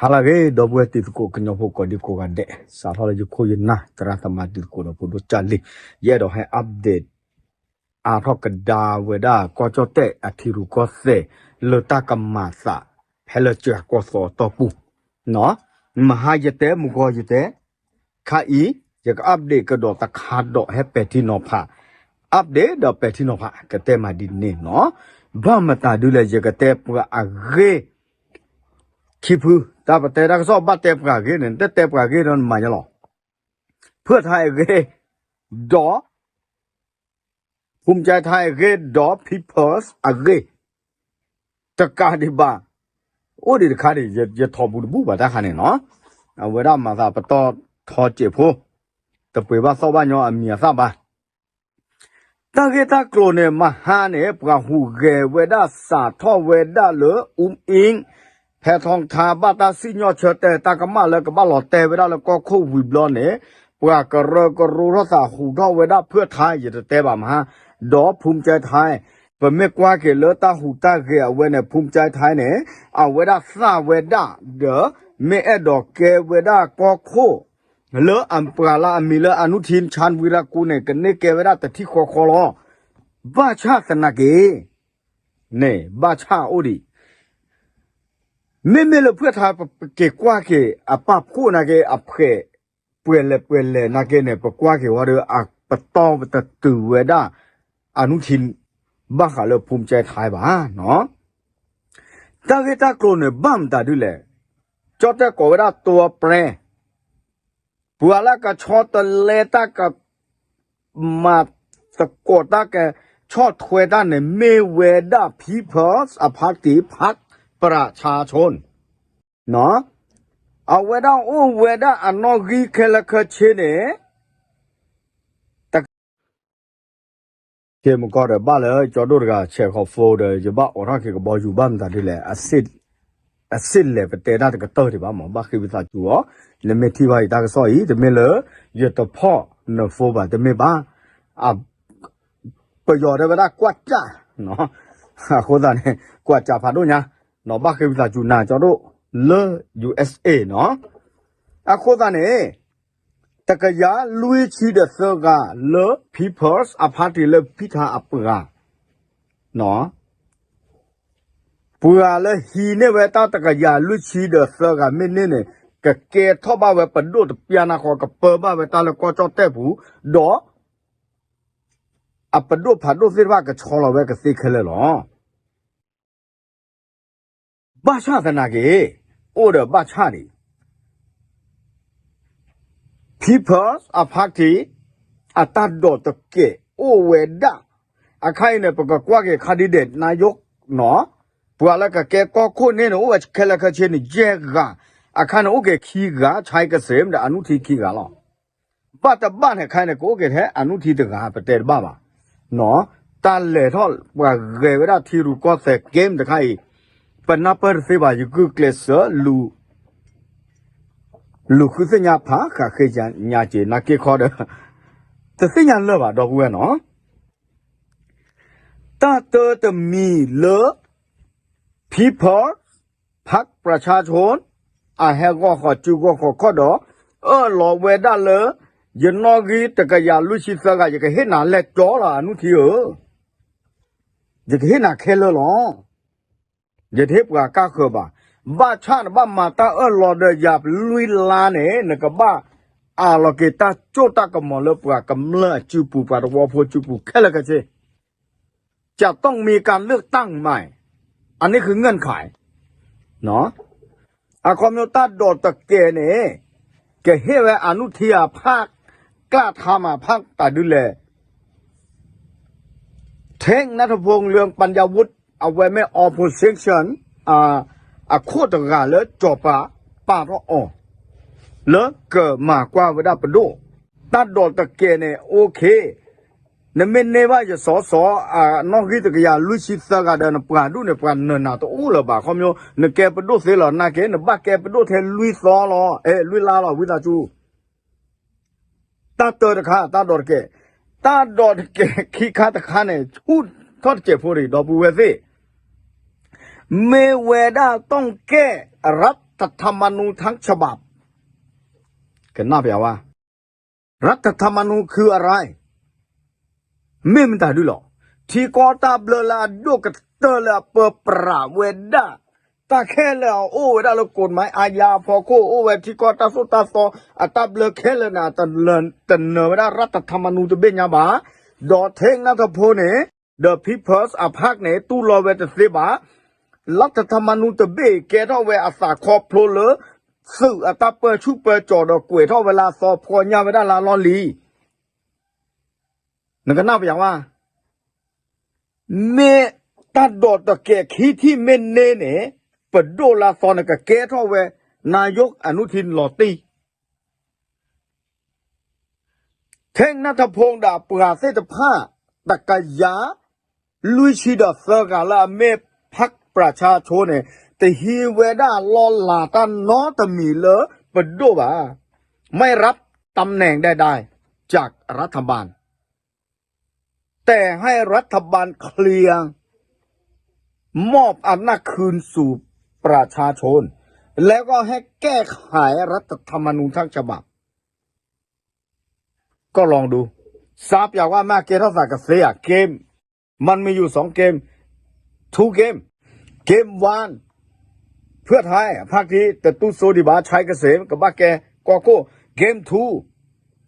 ဟါလၢအဂ့ၤ ဒီပုၢ်ဝဲၢ်တံၤသကိးကညီဖိကိးဒံကိးဂၤဒဲး, စးထီၣ်လၢယခိၣ်ယနၢ် သရၣ်သမါတံၤသကိးဒီးဖိဒိၣ်ကၢ်လံ, ယအဲၣ်ဒိးဟဲ update အါထီၣ်ကဒါဝဲဒၣ်ကီၢ်ကၠီၣ်တဲၣ်အထံရူၢ်ကီၢ်သဲး လၢတၢ်ကမၤသး ဖဲလၢကၠၢကီၢ်သီအတီၢ်ပူၤ, မဟါယတဲ မုၢ်ဂီၤယတဲ, ခါအံၤ ယက update ကဒီးတခါဒီးဟဲပဲာ်ထံနီၤဖး, update ဒီးပဲာ်ထံနီၤဖး ကတဲမၤဒ်န့ၣ်နီၤ, ဘၣ်မတၤဒုလဲၣ် ယကတဲပှၤအဂ့ၢ် ခံဖု, တၢ်ပတဲတၢ်ကစီၣ်ဘၣ်တဲပှၤအဂ့ၢ်န့ၣ် တတဲပှၤအဂ့ၢ်ဒီးနမၤညါလီၤ, ဖုၣ်ထါအဂ့ၢ်, ဒီး ဖူမကၠဲထါအဂ့ၢ် ဒီး People's အဂ့ၢ်, တကးဒံးဘၣ်, အိၣ်ဒံးတခါဒံး ယထီၣ်ဘူးတဘူးဘၣ်တၢ်ခါန့ၣ်နီၤ, အဝဲဒၣ်မၤသးပတီၢ်ထီစဲးဖိ, တပှ့ၤဘၣ်သီၣ်ဘၣ်ညီအမံၤအသၣ်ဘၣ် တၢ်ဂ့ၢ်တၢ်ကျိၤန့ၣ် မဟါန့ၣ် ပှၤဟူးဂဲၤဝဲဒၣ်စးထီၣ်ဝဲဒၣ်လၢ အူအ့ၣ် ဖဲထီထါ ဘၣ်တၢ်စံၣ်ညီၣ်ဆၢတဲာ်တၢ်ကမၣ်လၢကဘၣ်လီၤတဲာ်ဝဲဒၣ်လၢကီၢ်ခိၣ်ဝံၤဘျီန့ၣ်, ပှၤကရၢကရိထီၣ်သးဟူးထီၣ်ဝဲဒၣ်ဖုၣ်ထါ ယတတဲဘၣ်မဟါ, ဒီးဖူမကၠဲထါ, ပမ့ၢ်ကွၢ်က့ၤလၢတၢ်ဟူးတၢ်ဂဲၤအဝဲန့ၣ် ဖူမကၠဲထါန့ၣ်, အဝဲဒၣ်သၣ်ဝဲဒၣ်ဒီး မ့ၢ်အဲၣ်ဒိးကဲဝဲဒၣ်ကီၢ်ခိၣ် လၢအပှၤလၢအမံၤလၢအနုထံ ဆၣ်ဝံရၢကူန့ၣ် ကန့ၢ်ကဲဝဲဒၣ်တထံၣ်ဃီဃီလီၤ. ဘၣ်ဆၣ်သနာ်က့ န့ၣ် ဘၣ်ဆၣ်အိၣ်ဒံး, မ့မ့ၢ်လၢဖုၣ်ထါ ပက့ၤကွၢ်က့ၤ အပာ်ဖှိၣ်နာ်က့ အဖှဲး ပှဲၤလဲၣ်ပှဲၤလဲၣ်နာ်က့န့ၣ် ပကွၢ်က့ၤဝဲဒီး အပတီၢ်ပတတုၤဝဲဒၣ် အနုထံ ဘၣ်ဃးလၢဖူမကၠဲထါဘၣ်. တၢ်ဂ့ၢ်တၢ်ကျိၤန့ၣ် ဘၣ်မတၤဒ်လဲၣ်, ကၠီၣ်တဲၣ်ကိးဝဲဒၣ်တိအပြဲ ပှၤလၢကဆီတလဲတၢ်က မၤသကိးတၢ်ကဆီၣ်ထွဲတၢ်န့ၣ် မ့ၢ်ဝဲဒၣ် People's Party ဖးပရၣ်ဆါဆိၣ်, အဝဲဒၣ်အိၣ်ဝဲဒၣ်အနီၣ်ဂံၢ်ခဲလၢာ်ခဲဆ့န့ၣ် တ ကဲမကီဒီးဘၣ်လၢ ကၠီဒိၣ်တဂၤ ဆဲးဃီၤ phone ဒီး ယဘၣ်အိးထီၣ်က့ၤကဘီယူၤဘၣ်မတၤဒ်လဲၣ်, အစ့ၣ်လဲၣ်ပတဲတၢ်တကတၢၢ်ဒံးဘၣ်မး ဘၣ်ဃ့ဝံသးစူၤအီၤ, နမ့ၢ်ထံၣ်ဘၣ်အံၤတၢ်ကစီၣ်အံၤ တမ့ၢ်လၢ ယတဖီၣ်န phone ဘၣ် တမ့ၢ်ဘၣ်, ပယီၤတဲဝဲဒၣ်ကွၢ်ကၢ်, အဃိသတးန့ၣ် ကွၢ်ကၢ်ဖးဒိၣ်ညါ, ဘၣ်ဃ့ဝံသးစူၤနၤကၠီဒိၣ်လၢ ယူႇအ့းအ့း နီၤ, အဃိသတးန့ၣ် တကယၤလွံၢ်ဆံဒီးသၢဂၤလၢ People's Party လၢဖံထါအပှၤ, ပှၤလၢဟံးန့ၢ်ဝဲတၢ်တကယၤလွံၢ်ဆံဒီးသၢဂၤမ့ၢ်န့ၢ်န့ၣ် ကကဲထီၣ်ဘၣ်ဝဲပဒိၣ်တပျၢ်နၢ်ဃီ ကပၢဘၣ်ဝဲတၢ်လၢကီၢ်ကၠီၣ်တဲၣ်ပူၤ, ဒီး အပဒိၣ်ဖးဒိၣ်သ့ၣ်တဖၣ်ကဆီလီၤဝဲကသ့ခဲလၢာ်လီၤ. ဘၣ်ဆၣ်သနာ်က့ အိၣ်ဒီးဘၣ်ဆၣ်ဒံး People's Party အတၢ်ဒိးတကဲးအိၣ်ဝဲဒၣ်, အခါအံၤန့ၣ် ပကကွၢ်က့ၤခါဒ်ဒဲး နာယိးနီၤ, ပှၤလၢကကဲကီၢ်ခိၣ်န့ၣ်န့ၣ် အိၣ်ဝဲခဲလၢာ်ခဲဆ့န့ၣ် ယဲၢ်ဂၤ, အခါန့ၣ်အိၣ်က့ၤခံဂၤ ဆါကစ့ၢ် ဒီးအနုထံခံဂၤလီၤ. ဘၣ်တဘၣ်န့ၣ် အခါအံၤန့ၣ် ကအိၣ်က့ၤထဲအနုထံတဂၤ ပတဲတဘၣ်ဘၣ် တၢ်လဲၤထီၣ်ပှၤဂဲၤဝဲဒၣ်ထံရူၢ်ကီၢ်သဲး game တခါအံၤ, ပနၢ်ပၢၢ်တသ့ဘၣ် ယဂုာ်ကျဲးစၢး လူၤဃုသ့ၣ်ညါဖးဃာ်ဃ့ညါက့ၤ နာ်က့ခီဒီး တသ့ၣ်ညါလၢာ်ဘၣ် ဒီပုၢ်ဝဲၢ်နီၤ, တၢ်တၢတမံၤလၢ People's Party ပှၤဆါဆိၣ် အဟဲဂီၢ်ဃီၤစုဂီၢ်ဃီၤခီၣ်ဒီး အၢၣ်လီၤဝဲဒၣ်လၢ ယနီၣ်ဂံၢ်တကယၤလွံၢ်ဆံသၢဂၤ ယကဟ့ၣ်နၤလဲၤကၠီလီၤ အနုထံဧၢ, ယကဟ့ၣ်နၤခဲလၢာ်လီၤ. ယတဟ့ၣ်ပှၤကါဃၢၤဘၣ်. ဘၣ်ဆၣ်နဘၣ်မၤတၢ်အၢၣ်လီၤဒီးယၤလွံၢ်လါန့ၣ် နကဘၣ်အးလီၤက့ၤတၢ်စိတၢ်ကမီၤလၢပှၤကမျၢၢ်အစုပူၤ ပှၤသဝီဖိစုပူၤခဲလၢာ်ခဲဆ့ จะต้องมีการเลือกตั้งใหม่ อันนี้คือเงื่อนไข အခီပညီတၢ်ဒိးတကဲးန့ၣ် ကဟ့ၣ်ဝဲအနုထံအဖး ကျၢ်ထါမးဖးတၢ်ဒ်လဲၣ် ထ့ၣ်နၢ်ထဖိလၢပၣ်ယၣ်ဝူး အဝဲမ့ၢ် opposition အခိၣ်တဂၤလၢစီၤပၤပာ်ထီၣ်အီၤ လၢကမၤကွၢ်ဝဲဒၣ်ပဒိၣ် တၢ်ဒိးတကဲးန့ၣ် okay နမ့ၢ်န့ၢ်ဘၣ်ယစီၤစီၤ အနီၣ်ဂံၢ်တကယၤလွံၢ်ဆံသၢဂၤဒီး နပှၤဒူၣ်န့ၣ် ပှၤနၢၤနၤတအိၣ်လၢၤဘၣ် ခီပညီ နကဲပဒိၣ်သ့လီၤ နာ်က့ နဘၣ်ကဲပဒိၣ်ထဲလွံၢ်သီလီၤ အဲ လွံၢ်လါလီၤ ဝံသးစူၤ တၢ်တၢတခါ တၢ်ဒိးတကဲး တၢ်ဒိးတကဲးခံခါတခါန့ၣ် ဆူၣ်ထီၣ်တစဲးဖိတဂ့ၤ ဒီပုၢ်ဝဲၢ်သ့ၣ် မ့ၢ်ဝဲဒၣ်တီၣ်ကဲ รับ รัฐธรรมนูญทั้งฉบับ ကနၣ်ပျးဝဲ รัฐธรรมนูญคืออะไร မ့ၢ်မတၤဒုလီၤ. ထံကီၢ်တၢ်ဘျၢလၢအဒိၣ်ကတၢၢ်လၢအပၢပြးဝဲဒၣ် တၢ်ခဲလၢာ်အအိၣ်ဝဲဒၣ်လၢ กฎหมายอาญา အဖီခိၣ် အိၣ်ဝဲထံကီၢ်တၢ်သိၣ်တၢ်သီ အတၢ်ဘျၢခဲလၢာ်န့ၣ် တနၢၤဝဲဒၣ် รัฐธรรมนูญ တဘ့ၣ်ညါဘၣ်. ဒီး เทค นัทพงษ์ န့ၣ် The People's Park န့ၣ် တူၢ်လိာ်ဝဲတသ့ဘၣ်. รัฐธรรมนูญ တဘ့ၣ် ကဲထီၣ်ဝဲအသးခီဖျိလၢ သုးအတၢ်ပၢဆူၣ်ပၢကၠီၤဒီးကွဲးထီၣ်ဝဲလၢအသီ ဖှီညၣ်ဝဲဒၣ်လၢအလီၢ်လံၤ နကနၣ်ပျးဝဲ မ့ၢ်တၢ်ဒိးတကဲးခံထံၣ်မ့ၢ်န့ၢ်န့ၣ် ပဒိၣ်လၢအသီန့ၣ် ကကဲထီၣ်ဝဲ นายกอนุทิน လီၤတံၢ် เทค นัทพงษ์ ဒီးပှၤသ့ၣ်တဖၣ် တကယၤလွံၢ်ဆံဒီးသၢဂၤလၢအမ့ၢ် พรรคประชาชน န့ၣ် တဟံးဝဲဒၣ်လီၢ်လၤတၢ်နီတမံၤလၢပဒိၣ်ဘၣ် ไม่รับตำแหน่งใดๆจากรัฐบาล แต่ให้รัฐบาลเคลียร์ มอบอำนาจคืนสู่ประชาชน แล้วก็ให้แก้ไขรัฐธรรมนูญทั้งฉบับ ก็ลองดู စါပျးဝဲမ့ၢ်ကဲထီၣ်သးကသ့ဧါ เกม มันมีอยู่สองเกม two game game one เพื่อไทย ภาคที่ တတူၢ်စိဒံးဘၣ် ชัยเกษม ကဘၣ်ကဲကီၢ်ခိၣ် game two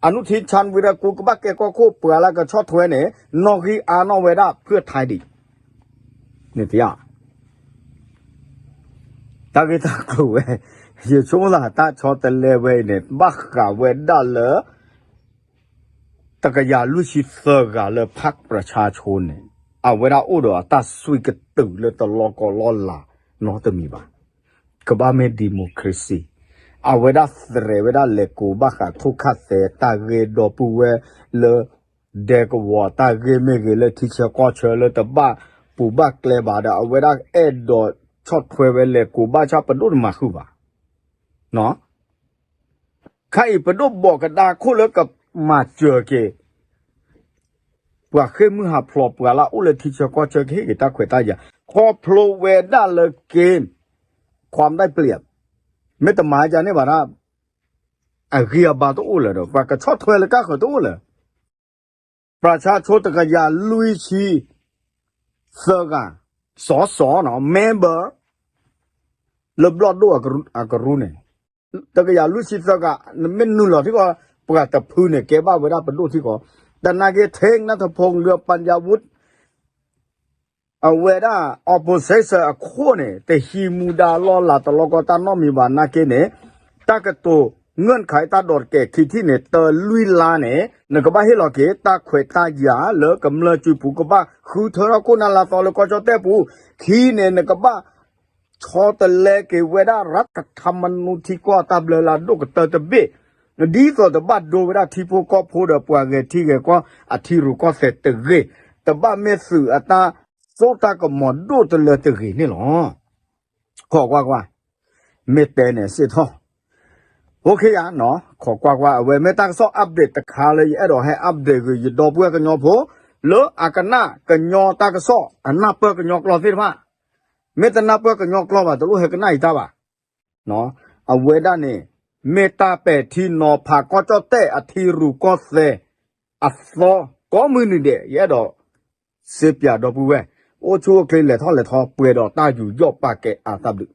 อนุทิน ชาญวีรกูล ကဘၣ်ကဲကီၢ်ခိၣ် ပှၤလၢကဆီၣ်ထွဲန့ၣ် နီၣ်ဂံၢ်အါနီၣ်ဝဲဒၣ် เพื่อไทย ဒံး န့ၣ်တယါ တၢ်ဂ့ၢ်တၢ်ကျိၤဝဲ ယဆိကမိၣ်သးတၢ်ဆီတလဲဝဲအံၤန့ၣ် ဘၣ်ဃးဝဲဒၣ်လၢ တကယၤလွံၢ်ဆံသၢဂၤလၢ พรรคประชาชน န့ၣ် အဝဲဒၣ်အိၣ်ဒီးအတၢ်စံးကတုၤလၢတလီၢ်ကီၢ်လီၢ်လၤနီတမံၤဘၣ်. ကဘၣ်မ့ၢ် democracy အဝဲဒၣ်သရဲးဝဲဒၣ်လဲၤကိးဘၣ်ဃးထိၣ်ခၣ်သဲးတၢ်ဂ့ၢ်ဒီပုၢ်ဝဲၢ်လၢ ဒဲကဝီၤတၢ်ဂ့ၢ်မ့ၢ်ဂ့ၤ လၢထံဆၢကီၢ်ဆၢလၢတဘၣ်ပူၤဘၣ်ကျဲဘၣ်ဒီး အဝဲဒၣ်အဲၣ်ဒိးဆီၣ်ထွဲဝဲလဲၤကိးဘၣ်ဆၣ် ပဒိၣ်တမၤဃုာ်ဘၣ် ခဲအံၤပဒိၣ်ဘီၣ်ကဒါခိၣ်လၢကမၤစၢၤက့ၤ ပှၤဃ့ၢ်မုၢ်ဟးဖျိး ပှၤလၢအအိၣ်လၢထံဆၢကီၢ်ဆၢကဟ့ၣ်က့ၤတၢ်ခွဲးတၢ်ယာ် ခီဖျိဝဲဒၣ်လၢ game ความได้เปรียบ မ့ၢ်တမၤယၤန့ၣ်ဘၣ်ဒၣ် အဂံၢ်အဘါတအိၣ်လၢၤဒီး ပှၤကဆီၣ်ထွဲလၢကါဃၢၤတအိၣ်လၢၤ ประชาชน တကယၤလွံၢ်ဆံသၢဂၤ စီၤစီၤနီၤ member လၢဘျီၣ်ဒိၣ်အကရူၢ်န့ၣ် တကယၤလွံၢ်ဆံသၢဂၤ နမ့ၢ်နုာ်လီၤထံကီၢ် ပှၤတဖုန့ၣ် ကဲဘၣ်ဝဲဒၣ်ပဒိၣ်ထံကီၢ် သနာ်က့ เทค นัทพงษ์ လၢ ปัญญาวุฒิ အဝဲဒၣ် opposition အခိၣ်န့ၣ် တဟံးမူဒါလီၢ်လၤတလီၢ်ကီၢ်တၢ်နီတမံၤဘၣ်နာ်က့န့ၣ် တၢ်ကတိၤ เงื่อนไข တၢ်ဒိးတကဲးခံထံၣ်န့ၣ် တၢလွံၢ်လါန့ၣ် နကဘၣ်ဟ့ၣ်လီၤက့ၤ တၢ်ခွဲးတၢ်ယာ်လၢကမျၢၢ်စုပူၤ ကဘၣ်ဃုထၢထီၣ်ခိၣ်နၢ်လၢသီလၢကီၢ်ကၠီၣ်တဲၣ်ပူၤ ခံန့ၣ် နကဘၣ် ဆီတလဲက့ၤဝဲဒၣ် รัฐธรรมนูญ ထံကီၢ်တၢ်ဘျၢလၢအဒိၣ်ကတၢၢ်တဘ့ၣ် ဒ်သိးတဘၣ်ဒိဝဲဒၣ်ထံဖိကီၢ်ဖိဒီးပှၤဂဲၤထံဂဲၤကီၢ်အထံရူၢ်ကီၢ်သဲးတဂ့ၤ, တဘၣ်မ့ၢ်သုးအတၢ်သိၣ်တၢ်ကမီၤဒိၣ်တလၢတဂ့ၤန့ၣ်လီၤ. ခိးကွၢ်ကွၢ်, မ့ၢ်တဲန့ၣ်စ့ၢ်ထီၣ် OK ယါနီၤ, ခိးကွၢ်ကွၢ် အဝဲမ့ၢ်တၢ်ကစီၣ် update တခါလၢယအဲၣ်ဒိးဟဲ update ဂ့ၤ ယဒီပုၢ်ဝဲၢ်ကညီဖိ လၢအကနၣ်ကညီတၢ်ကစီၣ် အနၢ်ပၢၢ်ကညီကျိာ်သ့ၣ်တဖၣ်, မ့ၢ်တနၢ်ပၢၢ်ကညီကျိာ်ဘၣ် တလိၣ်ဟဲကနၣ်အံၤတၢ်ဘၣ်. အဝဲဒၣ်န့ၣ် မ့ၢ်တၢ်ပဲာ်ထံနီၤဖးကီၢ်ကၠီၣ်တဲၣ်အထံရူၢ်ကီၢ်သဲးအသီကိးမုၢ်နံၤဒဲး ယအဲၣ်ဒိးစ့ပၠးဒီပုၢ်ဝဲၢ် အိၣ်ဆူၣ်အိၣ်ချ့လဲၤထီၣ်လဲၤထီ ပှဲၤဒီးတၢ်ယူးယီၣ်ပာ်ကဲအါတၢ်ဘျုး